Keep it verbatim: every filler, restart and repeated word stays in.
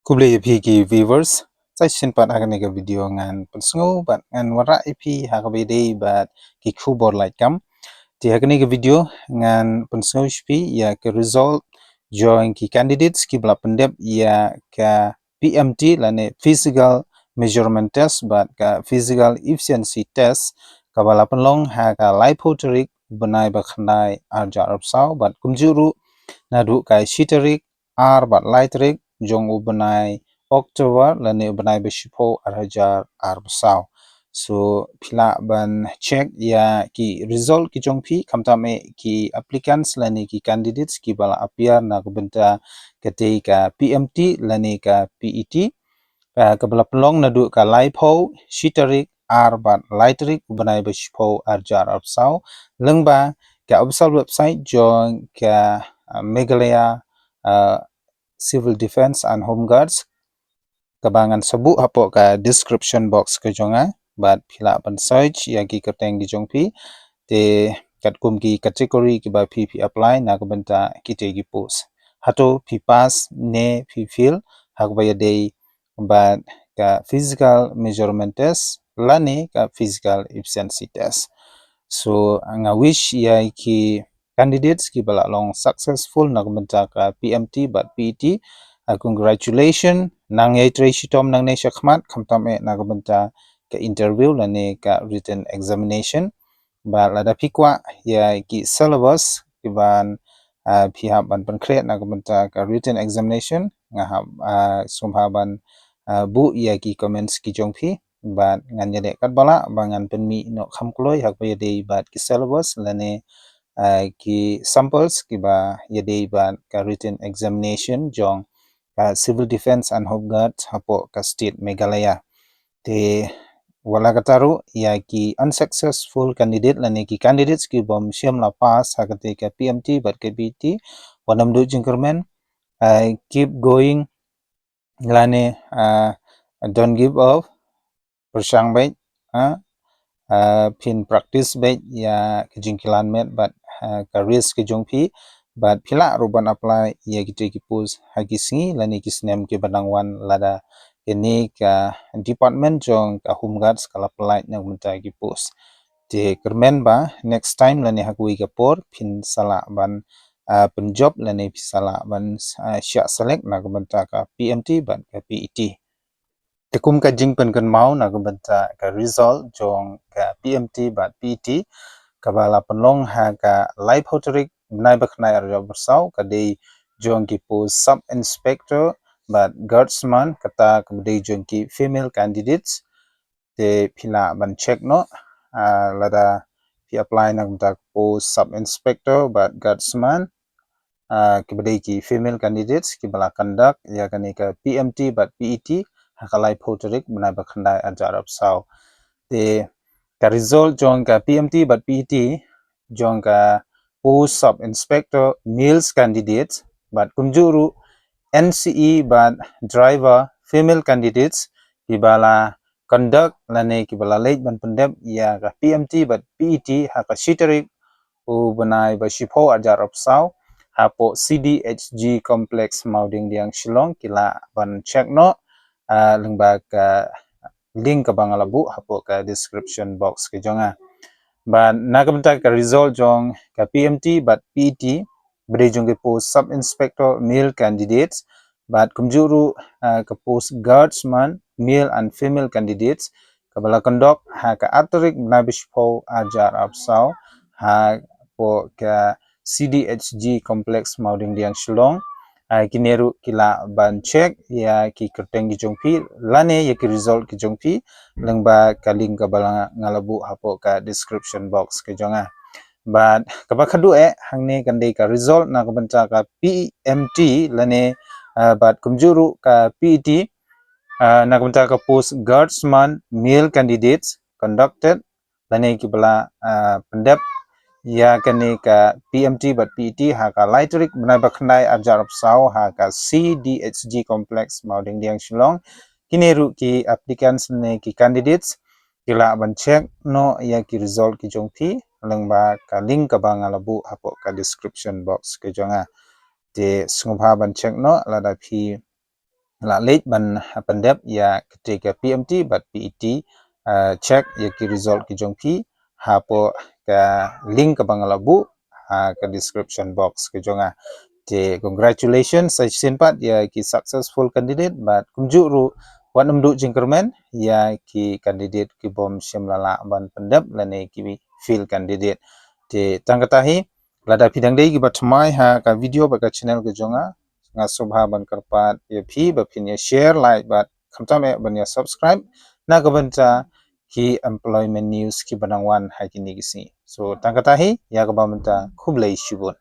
Khublei ïa phi ki viewers. Sa shisien pat ha kane ka video ngan pynsngew bad ngan wanrah ïa phi ha kaba ïadei bad ki khubor lait kam. Te ha kane ka video ngan pynsngew ïa phi ïa ka result jong ki candidates kiba la pyndep ïa ka P M T lane physical measurement test bad ka physical efficiency test kaba la pynlong ha ka laiphew tarik bnai ba khyndai arhajar arphew saw bad kumjuh ruh naduh ka shi tarik ar bad lai tarik jong u bnai October lane u bnai ba shiphew arhajar arphew saw. So phi lah ban check ïa ki result ki jong phi khamtam eh ki applicants lane ki candidates kiba la appear na ka bynta katei ka P M T lane ka P E T. Ah, kaba la pynlong naduh ka laiphew shi tarik ar bad lai tarik u bnai ba shiphew arhajar arphew saw lyngba ka official website jong ka, ah, Meghalaya, ah, Civil Defence and Home Guards kaba ngan sa buh hapoh ka description box ka jong nga bad phi lah ban search ïa ki kyrteng ki jong phi. Te katkum ki category kiba phi phi apply na ka bynta kitei ki post. Hato phi pass ne phi fail ha kaba ïadei bad ka physical measurement test lane ka physical efficiency test. So nga wish ïa ki candidates kiba la long successful na ka bynta ka P M T bad P E T. Ah, congratulations, nang ïai trei shitom nangne shakhmat khamtam eh na ka bynta ka interview lane ka written examination. Bad lada phi kwah ïa ki syllabus kiban, ah, phi hap ban pynkhreh na ka bynta ka written examination, nga hap, ah, sngewbha ban, ah, buh ïa ki comments ki jong phi bad ngan ïaleh katba lah ba ngan pynmih noh kham kloi ha kaba ïadei bad ki syllabus lane, ah, ki samples kiba ïadei bad ka written examination jong ka Civil Defence and Home Guard hapoh ka state Meghalaya. Te wat la katta ruh ïa ki unsuccessful candidate lane ki candidates kibym shym la pass ha katei ka P M T bad ka P E T, wat nym duh jingkyrmen, ah, keep going lane, ah, don't give up, pyrshang beit, ah, ah, phin practice beit ïa ka jingkylla met bad, ah, ka risk ka jong phi bad phi lah ruh ban apply ïa kitei ki post ha ki sngi lane ki snem kiba dang wan lada kane ka department jong ka Home Guards ka la pynlait na ka bynta ki post. Te kyrmen ba next time lane ha kawei ka por phin sa lah ban, ah, pynjop lane phin sa lah ban, ah, shah select na ka bynta ka P M T bad ka P E T. Te kum ka jingpynkynmaw na ka bynta ka result jong ka P M T bad P E T kaba la pynlong ha ka laiphew tarik bnai ba khyndai arhajar arphew saw ka dei jong ki post sub inspector bad guardsman kata kaba dei jong ki female candidates. Te phi lah ban check noh, ah, lada phi apply na ka bynta ka post sub inspector bad guardsman, ah, kiba dei ki female candidates kiba la conduct ïa kane ka P M T bad P E T ha ka laiphew tarik bnai ba khyndai arhajar arphew saw. Te ka result jong ka P M T bad P E T jong ka post sub inspector males candidates bad kumjuh ruh N C E bad driver female candidates kiba la conduct lane kiba la leit ban pyndep ïa ka P M T bad P E T ha ka shi tarik u bnai ba shiphew arhajar arphew saw hapoh C D H G complex Mawdingdiang Shillong, ki lah ban check noh, ah, lyngba ka link kaba nga la buh hapoh ka description box ka jong nga. Bad na ka bynta ka result jong ka P M T bad P E T ba dei jong ki post sub inspector male candidates bad kumjuh ruh, ah, ka post guardsman male and female candidates kaba la conduct ha ka ar tarik bnai ba shiphew arhajar arphew saw hapoh ka C D H G complex Mawdingdiang Shillong. Ah, kine ruh ki lah ban check ïa ki kyrteng ki jong phi lane ïa ki result ki jong phi lyngba ka link kaba la nga la buh hapoh ka description box ka jong nga. Bad kaba khadduh eh hangne kan dei ka result na ka bynta ka P M T lane, ah, bad kumjuh ruh ka P E T, ah, na ka bynta ka post guardsman male candidates conducted lane kiba la, ah, pyndep ïa kane ka P M T bad P E T ha ka lai tarik bnai ba khyndai arhajar arphew saw ha ka C D H G complex Mawdingdiang Shillong. Kine ruh ki applicants ne ki candidates ki lah ban check noh ïa ki result ki jong phi lyngba ka link kaba nga la buh hapoh ka description box ka jong nga. Te sngewbha ban check noh lada phi la leit ban pyndep ïa kata ka P M T bad P E T, uh, check ïa ki result ki jong phi hapoh ka link kaba nga la buh ha ka description box ka jong nga. Te congratulations sa shisien pat ïa ki successful candidate bad kumjuh ruh wat nym duh jingkyrmen ïa ki candidate ki bym shym la lah ban pyndep lane ki fail candidate. Te tang kata hi, lada phi dang dei kiba thymmai ha ka video bad ka channel ka jong nga, nga sngewbha ban kyrpad ïa phi ba phin ïa share, like bad khamtam eh ban ïa subscribe na ka bynta ki employment news kiba nang wan ha kine ki sngi. So tang kata hi, ïa kaba mynta khublei shibun.